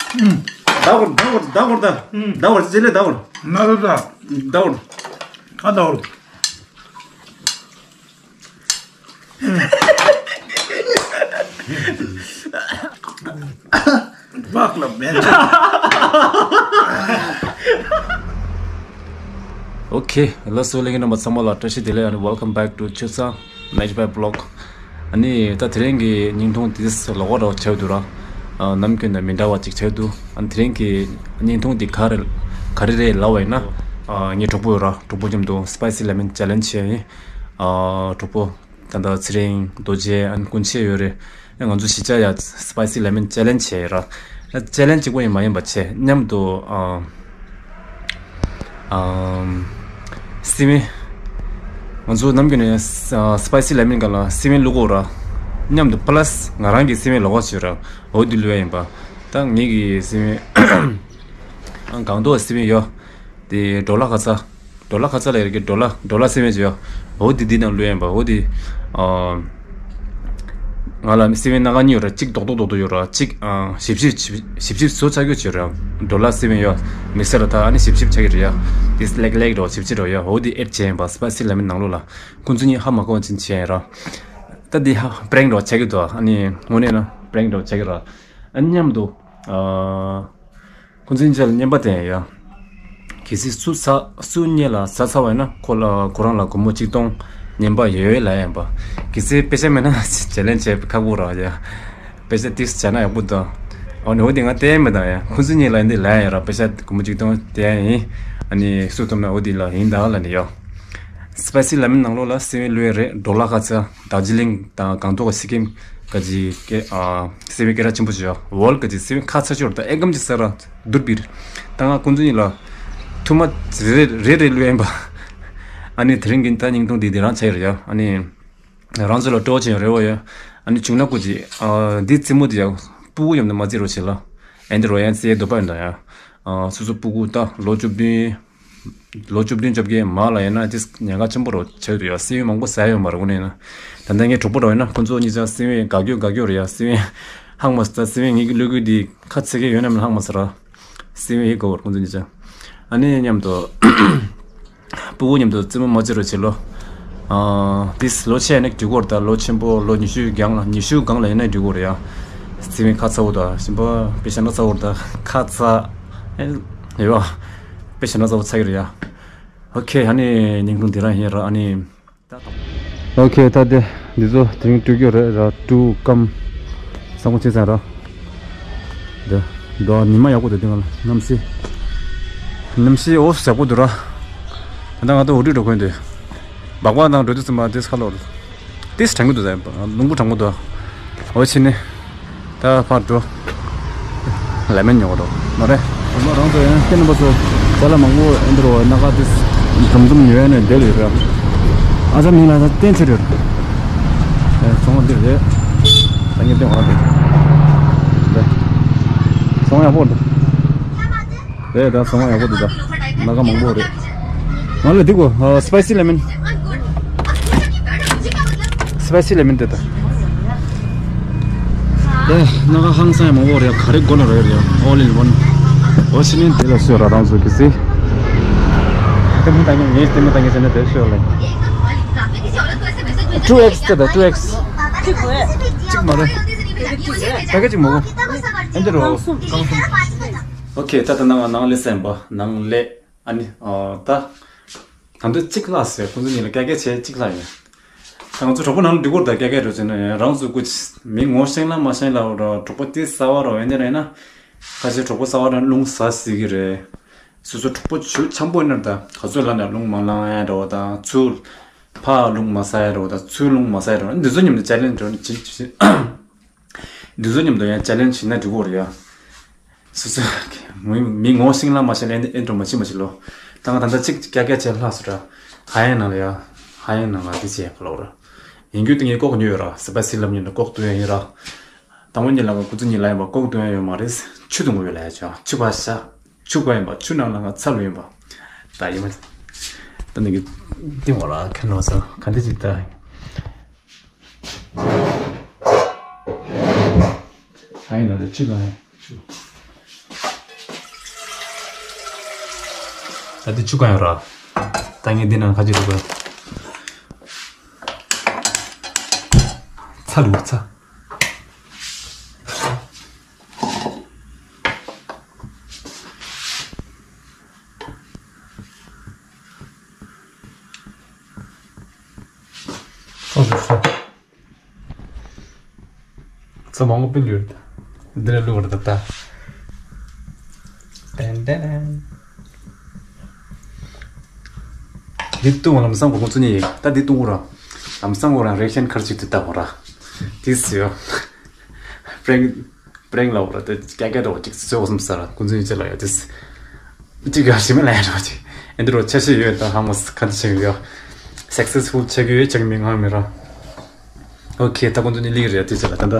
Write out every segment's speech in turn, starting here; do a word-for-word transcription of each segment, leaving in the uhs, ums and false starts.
ད་བོར་ད་བོར་ད་བོར་ད། ད་བོར་ཅི་ལེ་ད་བོར། ན་ད་ད། ད་བོར། ཁ་ད་བོར། Fuck, look, man. Okay, hello, so, ladies and gentlemen, བཀྲ་ཤིས་བདེ་ལེགས། and welcome back to Chusa Match by Vlog. ཨ་ནི་ད་དེ་རིང་གི་བརྙན་ཐུང་དེ་ལོགས་ཀ་འདྲ་བོ་ཆགས་འདུག་ར། ཨ། ནམ་རྒྱུན་དང་མི་འདྲ་བ་ཅིག་ཆགས་འདུག་ཨ་ནི་དེ་རིང་གི་བརྙན་ཐུང་དེ་ག་རེ་ག་རེ་རེད་ལབ་པ་ཡིན་ན། ཨ། ངའི་གྲོགས་པོ་ཡོད་ར། གྲོགས་པོ་མཉམ་དུ་spicy lemon challenge བྱས་ཡིན། ཨ། གྲོགས་པོ་ད་ལྟ་ཚེ་རིང་རྡོ་རྗེ་ཨ་ནི་ཀུན་ཆེ་ཡོད་རེད། ཨ། ང་ཚོ་བཞི་ཆ་ཡ་spicy lemon challenge བྱས་ཡོད་ར། ཨ། challenge གཅིག་པོ་ཡིན་མ་ཡིན་པ་བྱས་མཉམ་དུ། ཨ། ཨམ། སི་ཝིན། ང་ཚོ་ནམ་རྒྱུན་ནས་ཨ། spicy lemon སྒང་ལ་སི་ཝིན་བླུག་གོ་ར། མཉམ་དུ་plus ང་རང་གི་སི་ཝིན་ལོགས་ཀ་བྱོས་ར། འོ་དེ་བླུག་ཡ་ཡིན་པ། ད་ངེད་ཀྱི་སི་ཝིན། ཨ། སྒང་ཏོག་སི་ཝིན་ཡོད། དེ་ཌོ་ལ་ཁ་ཚ། ཌོ་ལ་ཁ་ཚ་ལ་ཡོད་ཀྱི་ཌོ་ལ་ཌོ་ལ་སི་ཝིན་ཅིག་ཡོད། འོ་དེ་འདི་ནང་བླུག་ཡ་ཡིན་པ། འོ་དེ། ཨ། ང་ལ་སི་ཝིན་སྣ་ཁ་གཉིས་ཡོད་ར། གཅིག་རྡོག་རྡོག་རྡོག་རྡོག་ཡོད་ར། གཅིག་ཨ། ཞིབ་ཞིབ་ཞིབ་ཞིབ་བཟོ་ཆགས་ཀྱི་ཡོད་ར། ཌོ་ལ་སི་ཝིན་ཡོད། མིག་སར་ལ་ད་ཨ་ནི་ཞིབ་ཞིབ་ཆགས་ཀྱི་རེད་ཡ། དེ་ལེག་ལེག་འདྲ་བོ་ཞིབ་ཞིབ་འདྲ་བོ་ཡ། འོ་དེ་ཨེཌ་བྱས་ཡིན་པ། spicy lemon ནང་ལོགས་ལ། ཁོང་ཚོ་གཉིས་ཧ་མ་གོ་བ་ཅན་བྱས་ཡིན་ར། ད་དེ་ཧ་པྲེང་འདྲ་བོ་ཆགས་ཀྱི་འདུག་ཨ་ནི་དངོས་གནས་ན་པྲེང་འདྲ་བོ་ཆགས་ཀྱི་ར། ཨ་ནི་མཉམ་དུ། ཨ། ཁོང་ཚོའི་མཇལ་བརྙན་པ་དེ་ཡང་། གལ་སྲིད་སུ་ཚ་སུ་གཉིས་ལ་ཟ་ཚར་བ་ཡིན་ན་ཁོ་ལ་ཁོ་རང་ལ་སྒོར་མོ་གཅིག་སྟོང་བརྙན་པ་ཡོད་ལ་ཡིན་པ། གལ་སྲིད་དཔེ་ཆ་མེད་ན་ཇེ་ལན་བྱེད་ཁག་པོ་ར་ཡ། དཔེ་ཆ་ཏིས་བྱས་ན་ཡག་པོ་འདུག་ཨ་ནི་འོ་དེ་ང་བལྟས་མེད་ད་ཡ། ཁོང་ཚོ་གཉིས་ལ་འདི་ལ་ཡ་ར་དཔེ་ཆ་སྒོར་མོ་གཅིག་སྟོང་དེ་ཡ་ཡིན། ཨ་ནི་སུ་ཐོབ་ན་འོ་དེ་ལ་ཡིན་ད་ལ་ནི་ཡོ། སི་པའི་སི་ལེ་མོན་ནང་ལོགས་ལ་སི་པན་བླུགས་ཡ་རེད། ཌོ་ལ་ཁ་ཚ། དར་ཇི་ལིང་དང་སྒང་ཏོག་གི་སི་ཀིམ་ག་ཅི་ཀེ་ཨ་སི་པན་སྐད་གྲགས་ཆེན་པོ་ཅིག་ཡོད། ཝོལ་ག་ཅི་སི་པན་ཁ་ཚ་ཅོར་དང་ཨེ་ཀམ་ཅི་ས་ར་དུར་བིར། ད་ང་ཁོང་ཚོ་གཉིས་ལ་ཐུ་མ་རེ་རེ་རེ་བླུགས་ཡིན་པ། ཨ་ནི་དེ་རིང་གི་ད་བརྙན་ཐུང་འདི་འདི་རང་ཆགས་ཡོད་རེད་ཡ། ཨ་ནི་རང་ཚོ་ལ་སྤྲོ་བ་ཅན་རེ་བ་ཡོད། ཨ་ནི་བྱུང་ན་སྐུ་ཅི་ཨ་འདི་རྩེད་མོ་འདི་ཡ་སྤུ་གུ་མཉམ་དུ་མ་རྩེ་རོགས་བྱེད་ལ། ཨེ་འདི་རོ་ཡན་རྩེ་འདོད་པ་ཡོད་ད་ཡ། ཨ་སོ་སོ་སྤུ་གུ་ད་ལོ་བཅུ་བདུན། ལོ་བཅུ་བདུན་བཅོ་བརྒྱད་མ་ལ་ཡིན་ན་ཏིས་ཉེན་ཁ་ཆེན་པོ་རོ་ཆགས་འདུག་ཡ། སི་པན་མང་པོ་ཟ་ཡོད་མ་རེད་དངོས་གནས་ན། ད་ལྟ་ངའི་གྲོགས་པོ་རོ་ཡིན་ན་ཁོ་ཚོ་གཉིས་ཆ་སི་པན་དགའ་སྐྱོ་དགའ་སྐྱོ་རེད་ཡ། སི་པན་ཧང་མ་སི་ད་སི་པན་ངེད་ཀྱི་བླུགས་རྒྱུ་འདི་ཁ་ཚེ་གི་ཡོད་ནམ་ལ་ཧང་མ་སི་ར། སི་པན་ཡིད་དགའ་བོར་ཁོ་ཚོ་གཉིས་ཆ། ཨ་ནི་མཉམ་དུ་སྤུ་གུ་མཉམ་དུ་རྩེད་མོ་མ་རྩེ་རོགས་བྱེད་ལོ། ཨ་ཏིས་ལོ་ཆེ་ནས་འགྲིག་གོ་རེད་ད། ལོ་ཆེན་པོ་ལོ་ཉི་ཤུ་སྒང་ལ་ཉི་ཤུ་སྒང་ལ་ཡིན་ན་འགྲིག་གོ་རེད་ཡ། སི་པན་ཁ་ཚ་བོ་ད་ཞིམ་པ་དཔེ་ཞེ་དྲག་ཚ་བོ་རེད་ད། ཁ་ཚ་ཨེ་ཡོད་པ། དཔེ་ཞེ་དྲག་ཚ་བོ་ཚ་གི་རེད་ཡ། ཨོ་ཁེ། ཨ་ནི་བརྙན་ཐུང་འདི་རང་ཡིན་ར། ཨ་ནི་ད་ཨོ་ཁེ། ད་དེ་འདི་ཚོ་དེ་རིང་སྤྲོད་རྒྱུ་རེད་ར། སྤྲོ་སྐམ་ས་ངོ་ཆེ་ཚང་ར། འདི་འདི་ཉི་མ་ཡག་པོ་འདུག་འདི་ང་ལ་གནམ་གཤིས། གནམ་གཤིས་འོ་ཡག་པོ་འདུག་ར། ད་ང་ད་འོ་དྲི་འགྲོ་གོ་འདུག་སྦག་སྦག་དང་འགྲོ་དུས་ཙམ་པ་དེ་ཁ་ལོ་རེད། ཏིས་དྲང་གི་འདུག་ཟེར་རླུང་བུ་དྲང་པོ་འདུག་འོ་ཕྱི་ནས་ད་ཕར་འགྲོ། ལེ་མོན་ཉོ་གི་འགྲོ་མ་རེད། ང་རང་ཚོ་ཡང་ཁྱེད་རྣམ་པ་ཚོ་ཅ་ལག་མང་པོ་ཨེ་འདྲ་བ་སྣ་ཁ་ཏིས་འཛོམས་འཛོམས་ཉོ་ཡ་ནས་བསྡད་ཡོད་རེད། ཨ་ཅག་མིང་ལ་ད་བསྟན་ཆེ་རེད། ཨེ་ཚོང་པ་འདི་རེད། ད་ངས་བསྟན་བ་རེད། ཚོང་ཡག་པོ་འདུག་རེད། ད་ཚང་མ་ཡག་པོ་འདུག་ད་སྣ་ཁ་མང་པོ་རེད། ང་ལ་འདི་དགོས། ཨ་སི་པའི་སི་ལེ་མོན། སི་པའི་སི་ལེ་མོན་དེ་ད། དེ་སྣ་ཁ་ཧང་སང་ཡང་མང་པོ་རེད། ག་རེ་དགོས་ན་རེད་ཡ། All in one། འོ་ཕྱི་ནས་དེ་ལ་སུ་ར་རང་ཚོ་གི་སི། དེ་མོ་ད་ངས་ངས་དེ་མོ་ད་ངས་ཟེར་ན་དེ་སུ་ལ། two X དེ་ད་two X། གཅིག་མ་རེད། ད་ག་གཅིག་མ་གོ་ཨེ་འདི་རོ། ཨོ་ཁེ། ད་ད་ནང་ནང་ལས་སེམས་པ་ནང་ལས། ཨ་ནི་ཨ་ད་ད་འདི་གཅིག་ལྷག་ཟེར། ཁོང་ཚོ་གཉིས་ལ་ཀྱ་ཀྱ་བྱས་གཅིག་ལྷག་ཡིན། ད་ང་ཚོ་གྲོགས་པོ་ནང་ལ་འགྲིག་གོ་ད་ཀྱ་ཀྱ་འགྲོ་ཟེར་ན་ཡང་རང་ཚོ་སྐུ་མི་ངོ་ཤེས་ལ་མ་ཤེས་ལ་འོ་ར། གྲོགས་པོ་དེ་གསར་པ་རོ་ཡིན་ན་ཡིན་ན། ཁ་ཤས་གྲོགས་པོ་གསར་པ་རང་རླུང་ཟ་སྲིད་གི་རེད། སོ་སོ་གྲོགས་པོ་ཇུ་འཆམ་པོ་ཡིན་ན་ད་ག་ཚོད་ལ་ནས་རླུང་མ་ལངས་ཡ་འདྲ་བོ་དང་། ཚུར་ཕར་རླུང་མ་ཟ་ཡ་འདྲ་བོ་དང་། ཚུར་རླུང་མ་ཟ་ཡ་འདྲ་བོ། འདི་ཚོ་མཉམ་དུ་ཅ་ལེན་འགྲོ་ནི་ཇི་ཇི། འདི་ཚོ་མཉམ་དུ་ཡང་ཅ་ལེན་བྱེད་ན་འགྲིག་གོ་རེད་ཡ། སོ་སོ་མི་མི་ངོ་ཤེས་ལ་མ་ཤེས་ལ་ཨེ་འགྲོ་མ་ཕྱིན་མ་ཕྱིན་ལོ། ད་ང་ད་ལྟ་གཅིག་ཀྱ་ཀྱ་བྱས་ལྷག་སོ་ར། ཧ་ཡང་ནང་ལ་ཡ། ཧ་ཡང་ནང་ལ་འདི་བྱས་ཁ་ལོ་ར། ཡིན་རྒྱུ་དེ་ངས་ལྐོག་ཉོས་ཡོད་ར། སི་པའི་སི་ལབ་ཉིན་ལ་ལྐོག་བཏོན་ཡ་ཡིན་ར། དང་པོ་ཉིད་ལ་ང་ཁོ་ཚོ་གཉིས་ལ་ཡིན་པ་ལྐོག་བཏོན་ཡ་ཡོད་མ་རེད། ཆུ་འཐུང་གི་ཡོད་ལ་ཡ་ཅང་ཆུ་ཕར་བཞག་ཆུ་ག་ཡིན་པ་ཆུ་ནང་ལ་ང་ཚ་ལུ་ཡིན་པ། ད་ཡིན་མ། ད་ནི་གི་ཏི་ཧོ་ར་ཁ་ནོ་ས་ག་འདི་ཅིག་ད། ཨ་ཡིན་ན་ཆུ་ག་ཡིན་ཆུ། ད་དེ་ཆུ་གང་ཡོད་ར། ད་ངས་འདི་ནང་ཁ་ཅིག་འདུག་ག་ཚ་རུ་ཚ། ཚ་རུ་ཚ། ཚ་མང་པོ་སྤེལ་ཡོད། འདི་ལ་བླུགས་པར་ད་ལྟ། ཏན་ཏན། འདི་བཏུང་བ་ལམ་སང་གོ་ཁོང་ཚོ་ནི་ད་འདི་བཏུང་གོ་ར། ལམ་སང་གོ་རང་རེག་ཤན་ཁར་ཅིག་ཏུ་ལྟ་གོ་ར། དེ་སུ་ཡོད། པྲེང་པྲེང་ལ་འོ་ར་དེ་སྐྱ་སྐྱ་འདྲ་བོ་ཅིག་བཟོས་བསམ་ས་ར་ཀུན་འཛིན་ཡོད་ཅེ་ལ་ཡོད་དེ། ཅིག་ག་ཞིམ་ལ་ཡ་འདྲ་བོ་ཅིག་ཨེ་འདི་རོ་ཆ་ཤས་ཡོད་ད་ཧ་མོ་ཁ་འདི་ཆེ་ཡོད། སག་སེ་སི་ཕུལ་ཆགས་ཡོད་ཆགས་མི་ངང་མི་ར། ཨོ་ཁེ། ད་ཁོང་ཚོ་གཉིས་ལིག་རེད་དེ་ཆ་ལ་ད་ལྟ་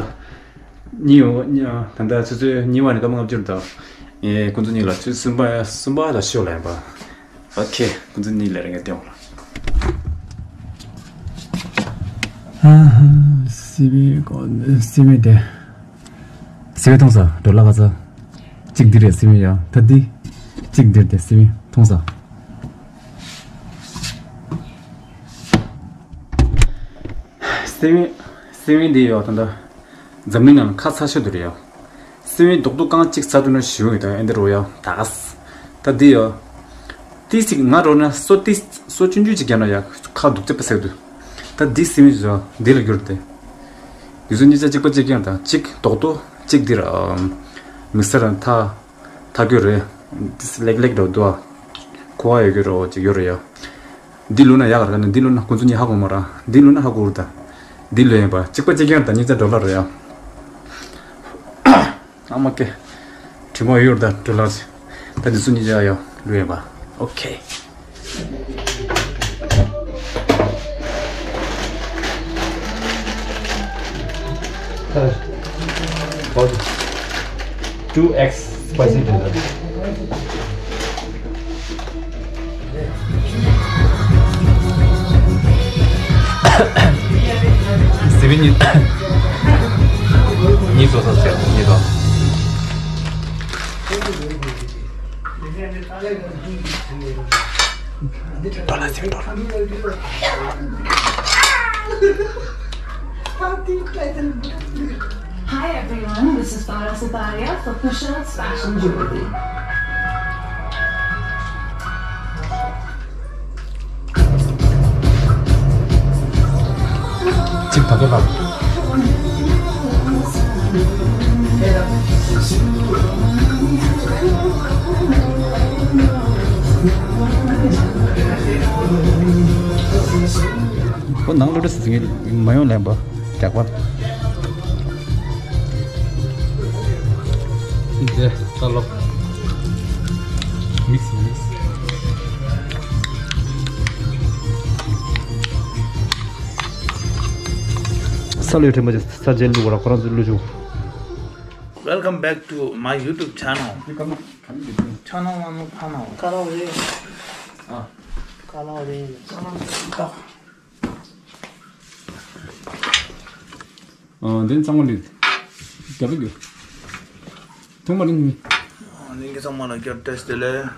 གཉིས་ཡོད། ད་ལྟ་ཆུ་ཚོད་གཉིས་པ་ནས་སྐར་མ་ལྔ་བཅུ་རེད་ད། ཨེ་ཁོང་ཚོ་གཉིས་ལ་ཆུ་གསུམ་པ་གསུམ་པ་ལ་ཤོག་ལ་ཡིན་པ། ཨོ་ཁེ། ཁོང་ཚོ་གཉིས་ལ་རེ་ངས་སྟེང་བ་ལ། སི་བི་གོ་སི་བི་དེ། སི་བི་མཐོང་ས་འགྲོ་ལ་ག་ས། གཅིག་འདི་རེད་སི་བི་ཡ་ད་འདི། གཅིག་འདིར་དེ་སི་བི་མཐོང་ས། སེ་བན། སེ་བན་འདི་ཡོད་ད་ལྟ། འཛམ་གླིང་ནང་ཁ་ཚ་ཤོས་དེ་རེད་ཡ། སེ་བན་རྡོག་རྡོག་རྐང་གཅིག་ཚ་དུས་ན་ཞུ་ཡོད་ད་ཨེ་འདི་རོ་ཡ་ད་ག་ས། ད་འདི་ཡོད། ཏི་ཞིག་ང་རོ་ན་སོ་ཏི་སོ་ཆུང་ཆུང་ཅིག་རྒྱབ་ན་ཡ་ཁ་སྡུག་ཅག་པ་ཟེར་དུས། ད་འདི་སེ་བན་བཟོ་འདི་ལ་གྱུར་ཏེ། འདི་ཚོ་གཉིས་ཆ་གཅིག་པ་གཅིག་རྐྱང་དང་གཅིག་རྡོག་རྡོག་གཅིག་འདི་ར། མིག་སར་ཐ། ཐ་གོས་རེད། ལེགས་ལེགས་འགྲོ་འདུག་ཨ། ཁོ་བ་ཡོད་གི་རོ་ཅིག་ཡོད་རེད་ཡ། འདི་ལུ་ན་ཡག་ར་ན་འདི་ལུ་ན་ཁོ་ཚོ་གཉིས་ཧ་གོ་མ་ར། འདི་ལུ་ན་ཧ་གོ་ར་ད། འདི་ལུ་ཡིན་པ་གཅིག་པ་གཅིག་རྐྱང་ད་གཉིས་ཆ་འགྲོ་ལ་རེད་ཡ། ཨ་མ་ཀེ། དྲི་མ་ཡོད་ར་ད་འགྲོ་ལ་ཅིག་ད་འདི་ཚོ་གཉིས་ཆ་ཡ་ལུ་ཡིན་པ། ཨོ་ཁེ། Two X spicy noodle. སི་བི་གཉིས། གཉིས་བཟོ་ས་ཟེར་གཉིས་བཟོ། འགྲོ་ལ་ཟེར་འགྲོ་ལ། Hi everyone, this is Farah Sutaria for Kushal's Fashion Jewelry. ཅིག་ད་ག་ལ། ཁོ་ནང་ལོ་འདྲ་སི་ངས་མ་ཡོང་ལན་པ་རྒྱག་པ། འདི་ད་ལོ། མིག་སི་མིག་སི། ས་ལོས་དྲན་པ་ཅིག་ས་རྗེས་བླུག་པ་ར་ཁོ་རང་ཚོས་བླུག་བྱུང་། Welcome back to my YouTube channel. Channel one ཕ་ན། ཁ་ལོ་རེད། ཨ། ཁ་ལོ་རེད། ཨ། འདི་གཙང་མ་ལི། རྒྱབ་ལི་རྒྱུ། ཐུང་མ་ལི། ལིང་གི་ཚང་མ་ལ་བསྐྱར་བཀྲ་ཤིས་བདེ་ལེགས།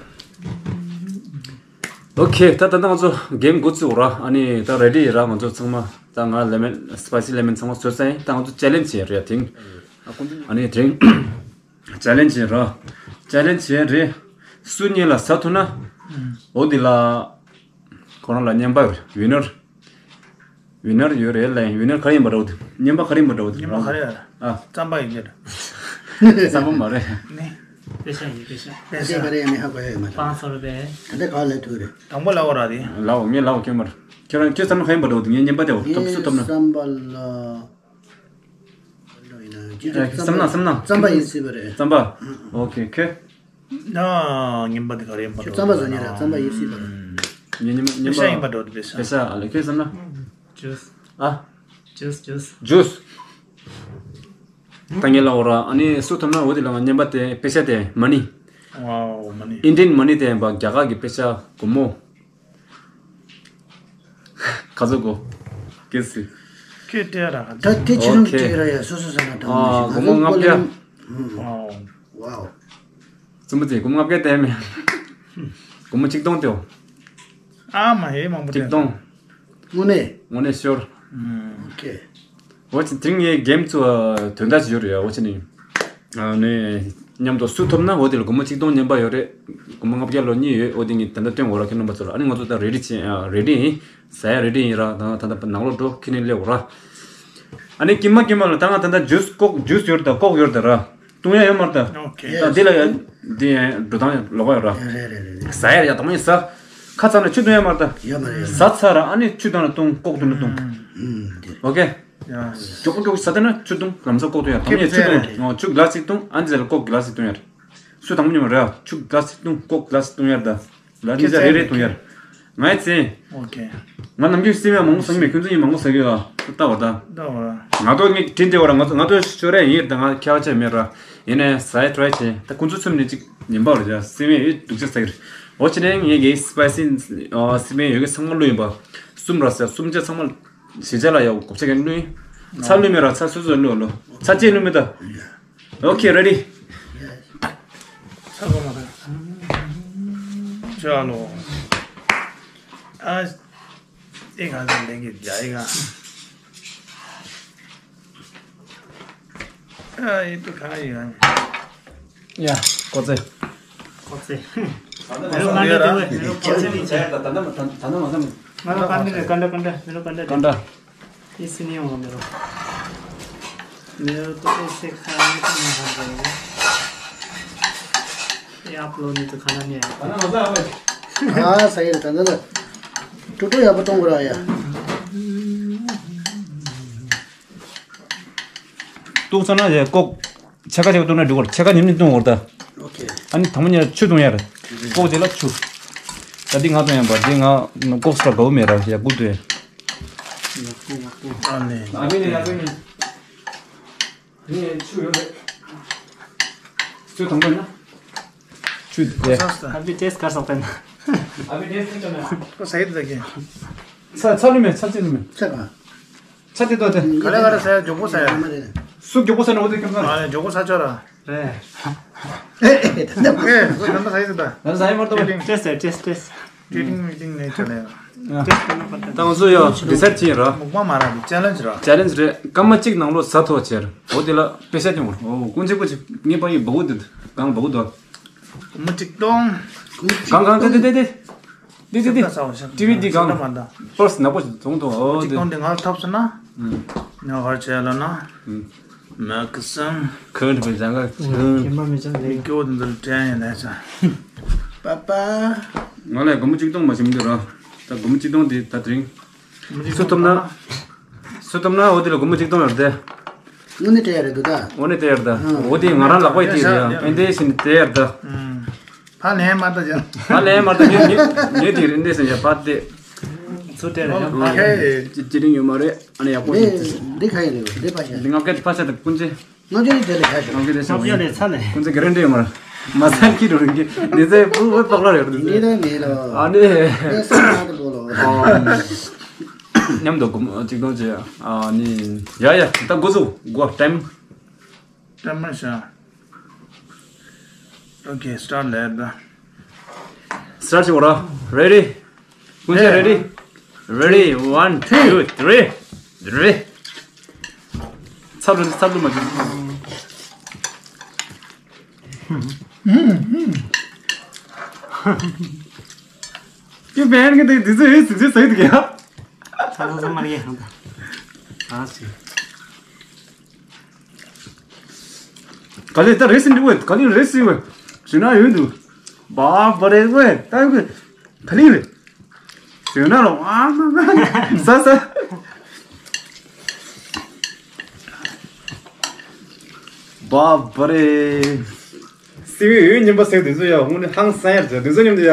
ཨོ་ཁེ། ད་ད་ལྟ་ང་ཚོ་གེམ་འགོ་བཙུགས་ར། ཨ་ནི་ད་རེ་ཌི་ཡིན་ར། ང་ཚོ་ཚང་མ་ད་ང་ལེ་མོན་སི་པའི་སི་ལེ་མོན་ཚང་མ་བཟོས་ཚར་ཡིན། ད་ང་ཚོ་ཅེ་ལེན་ཇི་བྱེད་རེད་དེང་། ཨ་ནི་དེང་ཅེ་ལེན་ཇི་བྱེད་ར། ཅེ་ལེན་ཇི་བྱེད་རེད། སུ་གཉིས་ལ་ཟ་ཐུབ་ན། འོ་དེ་ལ་ཁོ་རང་ལ་རྔན་པ་ཝི་ནར། ཝི་ནར་ཡོད་རེད་ལ། ཝི་ནར་ག་རེ་ཡིན་པ་འདྲ་བོ་དེ། རྔན་པ་ག་རེ་ཡིན་པ་འདྲ་བོ་དེ། རྔན་པ་ག་རེ་ཡ། ཨ། རྩམ་པ་ཡིན་གྱི་རེད། རྩམ་པ་མ་རེད། ནི། པེ་ཤ་ཡིན་པེ་ཤ། པེ་ཤ་ག་རེ་ཡ་མི་ཧ་གོ་ཡ་ཡོད་མ་རེད། པཱན་སོ་རུ་པེ། ད་ལྟ་ག་ལ་ཐུག་རེད། དང་པོ་ལ་འོ་ར་དེ། ལའོ་ངས་ལའོ་ཁྱོད་མར། ཁྱོད་རང་ཁྱོད་རྩམ་པ་ག་ཡིན་པ་འདྲ་བོ་དེ། ངས་རྔན་པ་དེ་འོ་ཐོབ་སུ་ཐོབ་ན། རྩམ་པ་ལ། ཨེ། བསམ་ན་བསམ་ན། རྩམ་པ་ཡིན་སྲིད་པ་རེད། རྩམ་པ། ཨོ་ཁེ་ཁེ། ན། རྔན་པ་དེ་ག་རེ་ཡིན་པ་འདྲ་བོ། རྩམ་པ་བཟོ་ཉེ་ར་རྩམ་པ་ཡིན་སྲིད་པ་རེད། ཉེ་ཉེ་ཉེ་པེ་ཤ་ཡིན་པ་འདྲ་བོ་དེ། པེ་ཤ། པེ་ཤ་ཨ་ལེ་ཁྱོད་བསམ་ན། ཇུས། ཨ། ཇུས་ཇུས། ཇུས། ད་ངས་ལ་འོ་ར། ཨ་ནི་སུ་ཐོབ་ན་འོ་དེ་ལ་ང་རྔན་པ་དེ་པེ་ཤ་དེ་མ་ནི། ཝའོ་མ་ནི། ཨིན་ཌི་ཡན་མ་ནི་དེ་ཡིན་པ་རྒྱ་གར་གྱི་པེ་ཤ་སྒོར་མོ། ག་ཚོད་གོ། གལ་སྲིད། ཁྱོད་སྤྲད་ར་ག་ད་དེ་ཁྱེད་རང་ཨོ་ཁེ། སྤྲད་ར་ཡ་སོ་སོ་ཟ་ན་དང་ཨ། མ་ཞིག་སྒོར་མོ་ལྔ་བརྒྱ། ཝའོ། ཝའོ། བཙུན་མ་ཚེ་སྒོར་མོ་ལྔ་བརྒྱ་སྟེར་མེད། སྒོར་མོ་གཅིག་སྟོང་དེའོ། ཨ་མ་ཧེ་མང་པོ་གཅིག་སྟོང་། དངོས་གནས། དངོས་གནས་ཤོར། ཨོ་ཁེ། འོ་ཅི་དེ་རིང་ངའི་གེམ་ཚོ་དོན་དག་ཅིག་ཡོད་རེད་ཡ། འོ་ཅི་ནི། ཨ་ནི། མཉམ་དུ་སུ་ཐོབ་ན་འོ་དེ་ལ་སྒོར་མོ་གཅིག་སྟོང་མཉམ་པ་ཡོད་རེད། སྒོར་མོ་ལྔ་བརྒྱ་ལོ་གཉིས་ཡོད། འོ་དེ་ངས་ད་ལྟ་སྟོན་འོ་ར་ཁྱེད་རྣམ་པ་ཚོ་ལ། ཨ་ནི་ང་ཚོ་ད་རེ་ཌི་ཅན་ཨ་རེ་ཌི་ཡིན། ཟ་ཡ་རེ་ཌི་ཡིན་ར། ད་ད་ད་ནང་ལོགས་འགྲོ་ཁྱེད་ནི་སླེབས་འོ་ར། ཨ་ནི་ཀྱི་མ་ཀྱི་མ་ལ་ད་ང་ད་ད་ཇུས་ཀོག་ཇུས་ཡོད་རེད། ད་ཀོག་ཡོད་རེད་ད་ར། བཏུང་ཡ་ཡོད་མ་རེད་ད། ཨོ་ཁེ། ད་འདི་ལ་ཡ་འདི་ཡ་འགྲོ་སྟངས་ལོགས་ཡོད་ར། རེད་རེད་རེད་རེད། ཟ་ཡ་ཡ་དང་མ་ཡིན་ཟ། ཁ་ཚང་ན་ཆུ་བཏུང་ཡ་མ་རེད་ད། ཡོད་མ་རེད། ཟ་ཚར་ར་ཨ་ནི་ཆུ་བཏང་ན་བཏུང་། ཀོག་བཏུང་ན་བཏུང་། ཨུམ་འདི། ཨོ་ཁེ། ཡ། མགྱོགས་པོ་མགྱོགས་པོ་ཟ་ཐུབ་ན་ཆུ་བཏུང་། ལམ་སང་ཀོག་བཏུང་ཡ། དང་མ་ཡིན་ཆུ་བཏུང་ཡ། ཨོ་ཆུ་གི་ལ་སི་ཅིག་བཏུང་། ཨ་འདི་ལ་ཀོག་གི་ལ་སི་ཅིག་བཏུང་ཡ་རེད། སུ་དང་པོ་ཉོ་མ་རེད། ཆུ་གི་ལ་སི་ཅིག་བཏུང་། ཀོག་གི་ལ་སི་ཅིག་བཏུང་ཡ་རེད་ད། ལ་ཁྱེད་ཚོ་རེ་རེ་བཏུང་ཡ་རེད། ང་ཡི་ཚེ། ཨོ་ཁེ། ང་ནམ་རྒྱུན་སི་མེ་མང་པོ་ཟ་གི་མེད། ཁྱོད་ཚོ་ཡིན་མང་པོ་ཟ་གི་ཡོད་ཨ། ལྟ་བར་ད། ལྟ་བར། ང་ཚོ་ངས་དྲིན་དེ་བར་ང་ཚོ་ང་ཚོ་ཤོར་རེ་ཡིན་ད། ང་ཁྱད་ཆེ་མེད་ར། ཡིན་ནའི་ཟ་ཡ་ཊི་རའི་བྱེད། ད་ཁོང་ཚོ་ཚུམ་ནས་ཅིག་ཉིན་པ་རེད་ཡ། སི་མེ་ཡོད་སྡུག་ཅག་ཟ་གི་རེད། འོ་ཅི་ནས་ངས་ཀྱི་སི་པའི་སི་སི་མེ་ཡོད་ཀྱི་ཚང་མ་བླུགས་ཡིན་པ། གསུམ་ར་ཟེར། གསུམ་ཆ་ཚང་མ་བཞི་ཆ་ལ་ཡ་གོ་ཆ་གན་བླུགས་ཡིན། ཚྭ་བླུགས་མེད་ར། ཚྭ་སོ་སོ་བླུགས་བླུགས། ཚྭ་ཅིག་བླུགས་མེད་ད། Okay, ready. ཚ་གོ་མ་ད། ཅ་ལོ། ཨ། ཨེ་ག་ཟེར་ལེན་གི་རྒྱ་ཡི་ག་ཨ་ཨེ་ཏུ་ག་ཡི་ག་ཡ། ཀོ་ཙེ། ཀོ་ཙེ། ད་ནི་མ་ཟ་ནི་ར། ད་ནི་མ་ཟ་ནི། ང་ལ་ཀ་འདྲ་རེད། ཀ་འདྲ་ཀ་འདྲ། མེ་རོ་ཀ་འདྲ་རེད། ཀ་འདྲ། इस नहीं होगा मेरो। मेरो तो ऐसे खाने को नहीं खा पाएंगे। ये आप लोगों ने तो खाना नहीं आया। हाँ, सही रहता है ना। टूटो यहाँ पर तुम बुरा आया। ཏོག་ཙམ་ན་ཡ་ཀོག་ཕྱེད་ཀ་ཕྱེད་ཀ་བཏུང་ན་འགྲིག་གོ། ཕྱེད་ཀ་ཉུང་ཉུང་བཏུང་བར་ད། ཨོ་ཁེ། ཨ་ནི་དང་པོ་ཉིད་ཆུ་བཏུང་ཡ་རེད། ཀོག་དེ་ལ་ཆུ། ད་འདི་ང་བཏུང་ཡ་པ། འདི་ང་ཀོག་སི་ལ་དགའ་བོ་མེད་ར། ཡ་ཀུ་བཏུང་ཡ། ཡ་ཀུ་ཡ་ཀུ། ཨ་ནི། ཨ་ནི་ཡ་ཀུ་ནི། ངས་ཆུ་ཡོད་རེད། ཆུ་དང་པོ་ན། ཆུ་དེ། अभी टेस्ट कर सकते हैं ना? अभी टेस्ट नहीं करना। को सही तो देखिए। ཚྭ་ཚྭ་བླུགས་མེད། ཚྭ་ཅིག་བླུགས་མེད། ཚྭ་ག་ཚྭ་དེ་ཏོ་དེ། ག་རེ་ག་རེ་ཟ་ཡ། མགྱོགས་པོ་ཟ་ཡ། སུ་མགྱོགས་པོ་ཟ་ན་འོ་དེ་ཁྱོད་ཚོ། ཨ་ནི་མགྱོགས་པོ་ཟ་ཆོག་ར། རེད། ཨེ་ཨེ་ད་ད་ཨེ་ཁོ་ད་ད་ཟ་ཡི་ད། ད་ཟ་ཡི་མ་གཏོགས། ཏེས་ཏེས་ཏེས། ཏེ་ཏིང་མི་ཏིང་ནས་ཅོ་ལེ། ད་ང་ཚོ་ཡོ་ཌི་སའིཌ་བྱས་ར། མུག་པ་མ་ར་དེ་ཅེ་ལེན་ཇི་ར། ཅེ་ལེན་ཇི་རེད། སྐར་མ་གཅིག་ནང་ལོགས་ཟ་ཐུབ་བྱས་ར། འོ་དེ་ལ་པེ་ཤ་སྟོན་དགོས། འོ་ཀུན་གཅིག་པོ་ཅིག་ངེས་པ་ཡི་སྦུ་གུ་དེ་གང་སྦུ་གུ་དོ། མི་གཅིག་སྟོང་། གང་གང་དེ་དེ་དེ་དེ། འདི་འདི་འདི། ཏི་ཝི་འདི་གང་། པར་སི་ནག་པོ་ཞིག་བཙོང་ཐུབ། འོ་དེ། གཅིག་སྟོང་འདི་ང་ལ་ཐོབ་སོང་ན། ཨུམ། ང་ཧར་བྱས་ལ་ན། ཨུམ། མ་ཀི་སང་། ཁོན་དུ་བྱ་ག་ཁོན། ཁྱིམ་པ་མི་ཅང་ལས། མི་སྐྱོ་འདི་འདིར་དྲན་ཡིན་ན་ཅང་། པ་པ། ང་ལ་སྒོར་མོ་གཅིག་སྟོང་མ་ཞིམ་འདི་ར། ད་སྒོར་མོ་གཅིག་སྟོང་འདི་ད་དྲིང་། སུ་ཐོབ་ན། སུ་ཐོབ་ན་འོ་དེ་ལ་སྒོར་མོ་གཅིག་སྟོང་ཡོད་དེ། དངོས་གནས་སྤྲད་ཡ་རེད་འདུག་ད། དངོས་གནས་སྤྲད་ཡ་རེད་ད། ཨ། འོ་དེ་ང་རང་ལག་པ་ཡི་དེ་རེད་ཡ། ཨེ་འདྲས་ཞིག་ནས་སྤྲད་ཡ་རེད་ད། ཨུམ། ཕ་ལན་མ་ད་ཅང་། ཕ་ལན་མ་ད་ཉོ་ཉོ་ཉོ་དེ་རེད་འདྲས་ཟེར་ཡ་ཕ་དེ། ཚུར་སྤྲད་རེད་ཡ། ཨོ་ཁེ། ཅི་ཅི་རིང་ཡོད་མ་རེད། ཨ་ནི་ཡག་པོ་ཞིག་འདི་འདི་ག་ཡིན་རེད། འདི་ཕ་ཤ། འདི་ང་སྐད་ཕ་ཤ་དང་ཀུན་ཅི། ང་ཚོའི་དེ་ལས་ཁ་ཤོར། ང་ཚོའི་དེ་ཤོར། ང་ཚོའི་དེ་ཚ་ནས། ཁོང་ཚོའི་ག་རེ་འདྲ་ཡོད་མ་རེད། མ་ཚང་གི་རུ་རིང་གི་འདི་ཚོའི་བུ་བུ་པགས་ལ་རེད་འདི་ཚོའི། འདི་ལ་མེད་ལོ། ཨ་ནི། དེ་སང་ང་དུ་པོ་ལོ། ཨ། མཉམ་དུ་གོམ་གཅིག་སྟོང་བྱས། ཨ་ནི། ཡ་ཡ་ད་འགོ་ཚུགས་འགོ་ཊེམ། ཊེམ་མར་ཤ། ཨོ་ཁེ་སི་ཊར་ཊི་ལེབ་ད། སི་ཊར་ཊི་བྱེད་དགོས་ར། རེ་ཌི། ཀུན་ཤ་རེ་ཌི། རེ་ཌི། ཝན་ཊུ་ཐི་རི། རེ། ཚབ་ལུ་ཚབ་ལུ་མ་བྱུང་། ཀྱི་བན་གི་དེ་དེ་ཚོ་ཨེ་ཟིག་ཟིག་ཟིག་གི་ཡ། ཚ་ཚ་ཚ་མ་རེད་ཡ། ཨ་སི། ག་ལེ་ད་རེ་སི་འདི་ཝེ། ག་ལེ་རེ་སི་ཝེ། ཞུ་ན་ཡོད་འདུག། བ་བ་རེ་ཝེ། ད་ཡོད་གི། ག་ལེ་རེ། ཞུ་ན་རོ། ཨ་ཟ་ཟ། བ་བ་རེ། སི་ཝེ་ཡོད་ཉན་པ་ཟེར་དུས་ཚོད་ཡ། དངོས་གནས་ཧང་སང་ཡར་ཟེར་དུས་ཚོད་མཉམ་དུ་ཡ།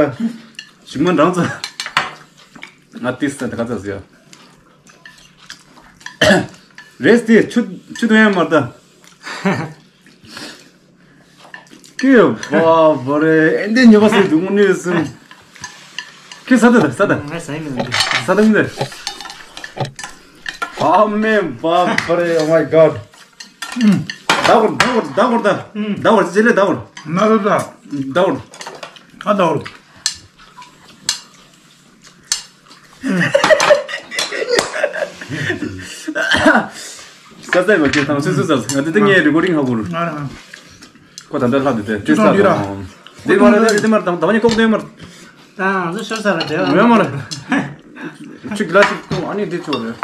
ཞུ་མ་འདྲང་ཚོ། ང་ཏིས་ད་ག་ཚ་ཟེར་ཡ། རེས་དེ་ཆུ་ཆུ་དོན་ཡང་མ་ལྟ། ཀི་བ་བ་རེ། ཨེ་འདི་ཉོ་བ་སི་དུ་ངུ་ནི་སུ། ཀི་ས་ད་ད་ས་ད། ང་ས་ཡིན་མི་འདུག། ས་ད་མི་འདུག། ཨ་མེ་བ་བ་རེ། Oh my God. ད་གོར་ད་གོར་ད་གོར་ད། ད་གོར་ཅི་ལེ་ད་གོར། ན་ད་ད། ད་གོར། ཨ་ད་གོར། ས་ས་ཡི་བ་ཁྱེད་དང་སུ་སུ་ས་ང་དེ་དེ་ངའི་རི་ཀོ་ཌིང་ཧ་གོ་རུ། ང་རང་། ཁོ་ད་ལྟ་ལྷག་འདུག་སྟེ་དེ་ས་དང་། དེ་མ་རེད་དེ་མ་རེད་དང་ད་བ་ཉི་ཀོག་དེ་མ་རེད། དང་ང་ཚོ་ཤོར་ས་ར་དེ་བ། ཡོད་མ་རེད། ཆུ་གི་ལ་ཅིག་ཏུ་ཨ་ནི་དེ་ཆོག་རེད།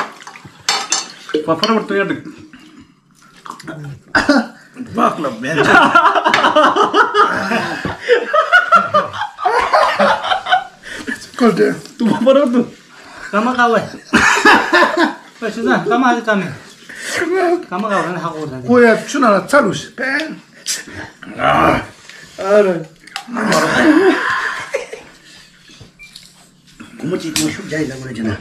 ཕ་ཕ་ར་བར་ཏུ་ཡར་འདུག Fuck the man. ཀོལ་ཏེ། ཏུ་མ་པ་རོ་ཏུ། ཀ་མ་ཀ་ཝེ། པ་ཤུ་ཟན་ཀ་མ་ཧ་ཀ་མེ། ཀ་མ་ཀ་ཝེ་ཧ་གོ་ཟན། ཨོ་ཡ་ཆུ་ན་ལ་ཚ་ལུ་ཤི་པེན། ཨ་ར། གོ་མོ་ཅིག་ཏུ་ཤུགས་རྒྱག་ཡིན་ན་གོ་རེ་ཅི་ན།